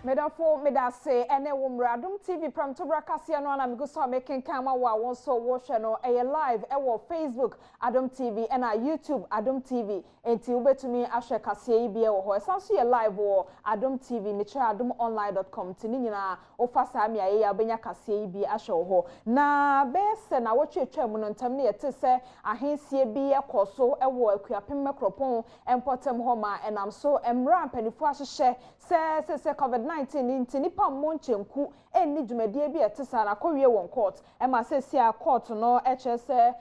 Medɔfo, meda ase ɛne wo mmerɛ. Adom TV Prɛmtoberɛ kaseɛ no ana megu so a mekenkan ma wo a wɔn nso wɔhwɛ no. Ɛyɛ live ɛwɔ Facebook Adom TV ɛna YouTube Adom TV, nti wobɛtumi ahwɛ kaseɛ yi bi wɔ hɔ. Ɛsan so yɛ live wɔ Adom TV, mekyerɛ adomonline.com, nti ne nyinaa wofa saa mmeaeɛ yi a, wobɛnya kaseɛ yi bi ahwɛ wɔ hɔ. Na bɛyɛ sɛ na wɔtwetwa mu no ntam ne yɛte sɛ ahensie bi ɛkɔ so ɛwɔ Akuapem Kuropɔn mpɔtam hɔ ma ɛnam so mmerɛ a mpanimfoɔ ahyehyɛ sɛ COVID-19 nti nipa mmɔ nkyɛnku ɛnni dwumadie bi a ɛte saa na akɔwie wɔn court. Ɛma sɛsi a court no ɛkyerɛ sɛ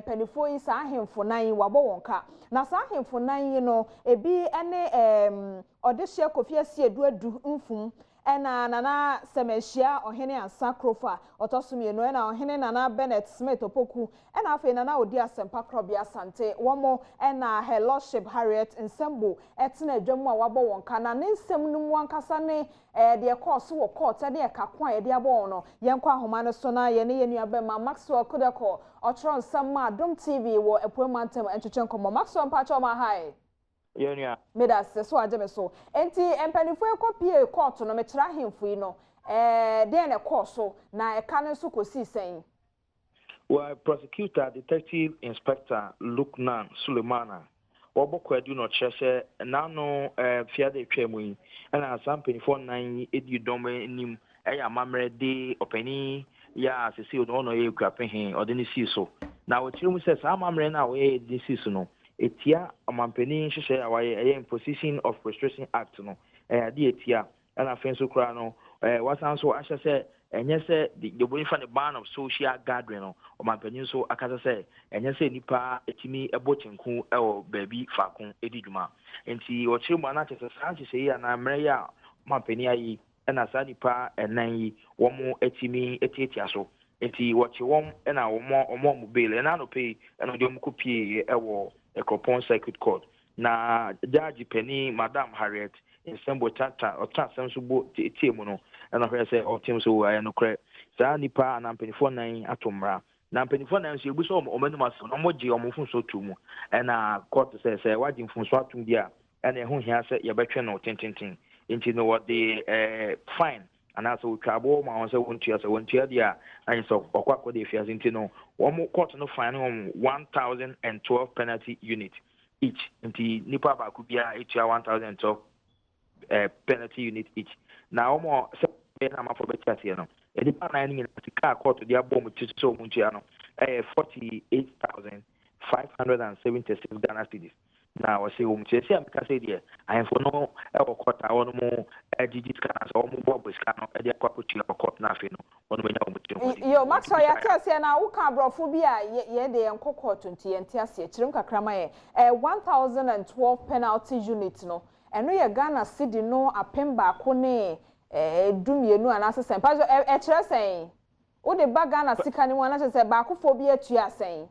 mpanimfoɔ yi, saa ahemfo nan yi, wabɔ wɔn ka. Na saa ahemfo nan yi no ebi ɛne Ɔdehyɛ Kofi Asiedu Adu Mfum, ɛna Nana Sɛmɛnhyia Ɔhene Ansa Kurofo a ɔtɔ so mmienu, ɛna Ɔhene Nana Bennett Smith Opoku, ɛna afei Nana Odi Asɛmpa Korɔbea Asante wɔn, ɛna Her Lordship Harriet Nsɛmbo ɛtena adwa mu a wabɔ wɔn ka. Na ne nsɛm no mu ankasa ne deɛ kɔɔ so wɔ court ɛne ɛka ko a yɛde abɔ wɔn no, yɛnkɔ ahoma no so na yɛne yɛn nua bɛma Maxwell Kudako, ɔtwerɛ nsɛm ma Adom TV wɔ Apue Mantam, ntwetwe nkɔmmɔ. Maxwell, mpakyɛw, ma hi. Yɛn nua. Meda ase so agye me so. Nti mpanimfoɔ ekɔ pie court no, mekyerɛ ahemfo yi no, deɛ na ɛkɔɔ so na ɛka no nso kɔsii sɛn? Well, Prosecutor Detective Inspector Lukman Sulemana wɔbɔ kwadu na ɔkyerɛ sɛ n'ano fiade atwa mu yi, ɛna saa mpanimfoɔ nnan yi di dɔm anim ɛyɛ amammerɛ de ɔpanin yɛ a sese ɔno ɔno yɛ Akuapehene ɔde ne sii so. Na wɔkyerɛ mu sɛ saa amammerɛ no a wɔyɛ de sii so no etia ɔmampanin nhyehyɛe a wɔayɛ, ɛyɛ Imposition of Restriction Act no, ɛyɛ adeɛ etia. Ɛna afei nso koraa no wasan so ahyɛ sɛ ɛnyɛ sɛ deɛ obɛni fa ne ban of social gathering no, ɔmampanin nso akasa sɛ ɛnyɛ sɛ nipa etumi ɛbɔ kyenku ɛwɔ baabi faako edi dwuma. Nti ɔkyerɛ mu anakyɛ sɛ saa nhyehyɛ yi anaa mmerɛ yi a ɔmampanin ayi, ɛna saa nipa ɛnan yi wɔn etumi etiatia so, nti wɔkye wɔn ɛna wɔn bail. Ɛna anɔpɛ yi ɛna ɔde wɔn kɔ pie ɛwɔ Ɛkɔpɔn Circuit Court, na judge panin Madam Harriet Nsɛmbo tata ɔta asɛm so bo tie mu no, ɛna ɔhwɛ sɛ ɔtem so ɛyɛ nokorɛ saa nipa anaa mpanimfoɔ nan ato mmara. Na mpanimfoɔ nan nso ebu sɛ wɔn anim ase na wɔn gye wɔn mfomso to mu. Ɛna court sɛ wagye mfomso atom bi a, ɛna ɛho hia sɛ yɛbɛtwe no tententen, nti no wɔde fine anaasɛ otwa aboɔ ma wɔn sɛ wɔntua. Sɛ wɔntua deɛ a, ayɛ sɛ ɔkɔ akɔde efiase. Nti no wɔn court no fine wɔn 1,012 penalty unit each, nti nipa baako biara etua 1,012 penalty unit each. Na wɔn sɛ bɛyɛ na amanfoɔ bɛte aseɛ no, nipa nan no nyinaa sika a court de abɔ wɔn ti so sɛ wɔn ntua no ɛyɛ 48,576 Ghana cedis. Na wɔsɛ wɔn ti esi a meka sɛ deɛ ahemfo no ɛwɔ court a wɔn mo ɛgyegye sika na sɛ wɔn bɔ abɔ sika no ɛde akɔ akɔtua wɔ court, na afei no wɔn anya wɔn ti ho. Yo, Maxwell, yɛate aseɛ. Na woka aborɔfo bi a yɛn de yɛnkɔ court nti yɛnte aseɛ. Kyerɛm kakra ma yɛ. 1,012 penalty unit no, ɛno yɛ Ghana cedi no 1,012 anaasɛ sɛn? Pa ɛkyerɛ sɛn? Wode ba Ghana sika no mu anaasɛ sɛ baakofoɔ bi atua sɛn?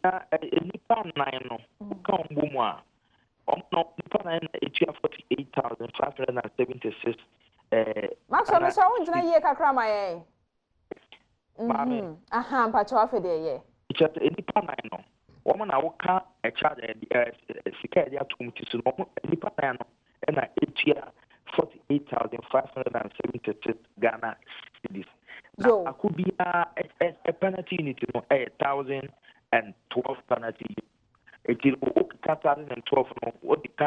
Na nipa nnan no, woka wɔn bɔ mu a, wɔn no nipa nnan na etua 48,576. Maxwell, mesɛ wongyina yie kakra ma yɛn. Maame. Aha, mpakyɛw, afɛ deɛ yɛ. Kyerɛ sɛ nipa nnan no, wɔn na woka ɛkya ɛɛ sika yɛde ato wɔn ti so no, wɔn nipa nnan no ɛna etua 48,576 Ghana cedis. Na ako biara ɛ penalty unit no ɛyɛ 1,012 penalty unit. Eti no wokeka 1,012 no, wode ka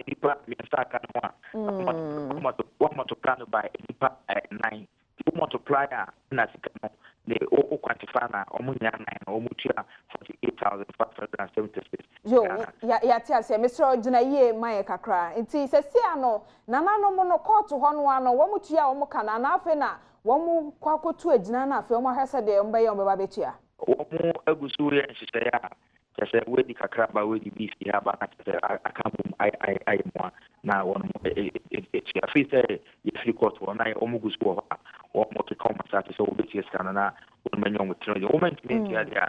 nipa mmiɛnsa aka ne ho a, wɔn multiply no by nipa nnan. Wo multiply a, na sika no ne wo quantify na wɔn nyinaa nan no wɔn tua 48,576. Yo, yɛate aseɛ. Mesrɛ gyina yie ma yɛ kakra. Nti sɛsi ano nananom no kɔɔto hɔ no ano wɔn tua wɔn ka na ana afei na wɔn kɔ akɔtu agyina na afei wɔn ahwɛ sɛ deɛ wɔn bɛyɛ wɔn bɛba bɛtua? Wɔn agu so yɛ nhyehyɛeɛ a kyerɛ sɛ wɔadi kakra ba, wɔadi bi fi ha ba, na kyerɛ sɛ aka bom ayɛ mu a na wɔn etua. Afei sɛ yɛfiri court hɔ na wɔn gu so wɔ hɔ a, wɔn keka wɔn asase sɛ wɔbɛtua sika no na wɔn anya wɔn tiri deɛ wɔn ntumi ntua deɛ a,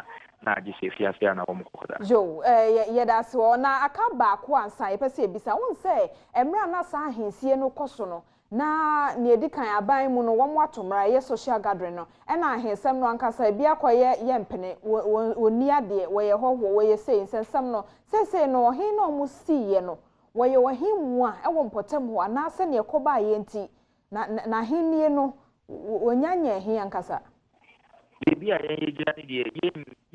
na agye sɛ efiase a na wɔn kɔkɔda. Yo, yɛda ase wɔ. Na aka baako ansa yɛpɛ sɛ ebisa wɔn sɛ mmerɛ a na saa ahensie no kɔ so no, na nea edi kan aban mu no wɔn ato mmara ɛyɛ social gathering no, ɛna ahensɛm no ankasa ebi akɔyɛ yɛ mpene wɔn wɔn ni adeɛ, wɔyɛ hɔhoɔ, wɔyɛ sei nsɛnsɛm no seesei no, ɔhen na wɔn siiɛ no. Wɔyɛ ɔhemmoa wɔ mpɔtam hɔ anaasɛ nea ɛkɔbaeɛ nti na n'ahennie no wɔnya nyɛɛ he ankasa? Baabi a yɛn yɛgyina no deɛ,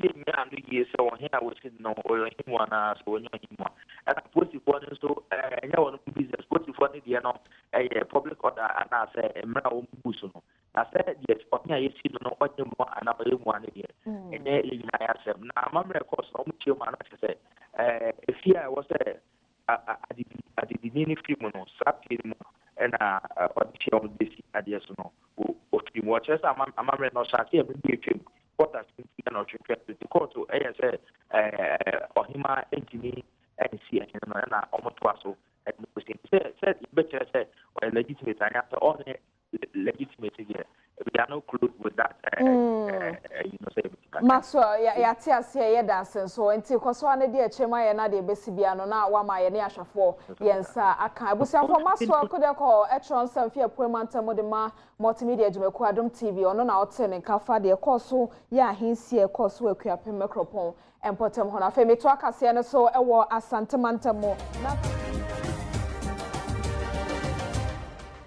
yɛnnya ano yie sɛ ɔhe a wɔsi no no ɔyɛ ɔhemmoa anaa sɛ ɔnyɛ ɔhemmoa. Ɛna apolisifoɔ no nso ɛnyɛ wɔn business. Apolisifoɔ no deɛ no ɛyɛ public order anaasɛ mmerɛ a wɔn bu so no. Na sɛ deɛ ɔhe a yɛsi no no ɔnyɛ mmoa anaa ɔyɛ mmoa no deɛ, ɛnyɛ yɛn nyinaa yɛ asɛm. Na amammerɛ kɔɔ so na wɔn kyerɛ mu a na kyerɛ sɛ efie a ɛwɔ sɛ adedini no firi mu no, saa fie no mu ɛna ɔde hyɛ wɔn de si adeɛ so no, ɔfiri mu. Ɔkyerɛ sɛ amammerɛ no ɔhyɛ aseɛ mmerɛ bi atwam, court asɛm nti na ɔtwentwɛn so. Nti court ɛyɛ sɛ ɔhema ntumi nsi ɛhene no, ɛna wɔtoa so ɛde no kɔsi. Nti sɛ yɛbɛkyerɛ sɛ ɔyɛ legitimate anaasɛ ɔnyɛ legitimate deɛ, we are not close with that. Sɛ yɛbɛtumi aka. Maxwell, yɛate aseɛ, yɛda ase nso. Nti kɔ so a ne deɛ akyerɛ mu ayɛ na deɛ ɛbɛsi bia no na wama yɛ ne ahwɛfoɔ yɛn nsa aka. Abusuafoɔ, Maxwell Kodɛkɔ ɛtwerɛ nsɛm fi apue mantam de ma Multimedia adwumakuo Adom TV, ɔno na ɔte ne nka fa deɛ ɛkɔɔ so yɛ ahensie ɛkɔɔ so Akuapem Mɛkuropɔn mpɔtam hɔ no. Afei meto akaseɛ no so ɛwɔ Asante mantam mu na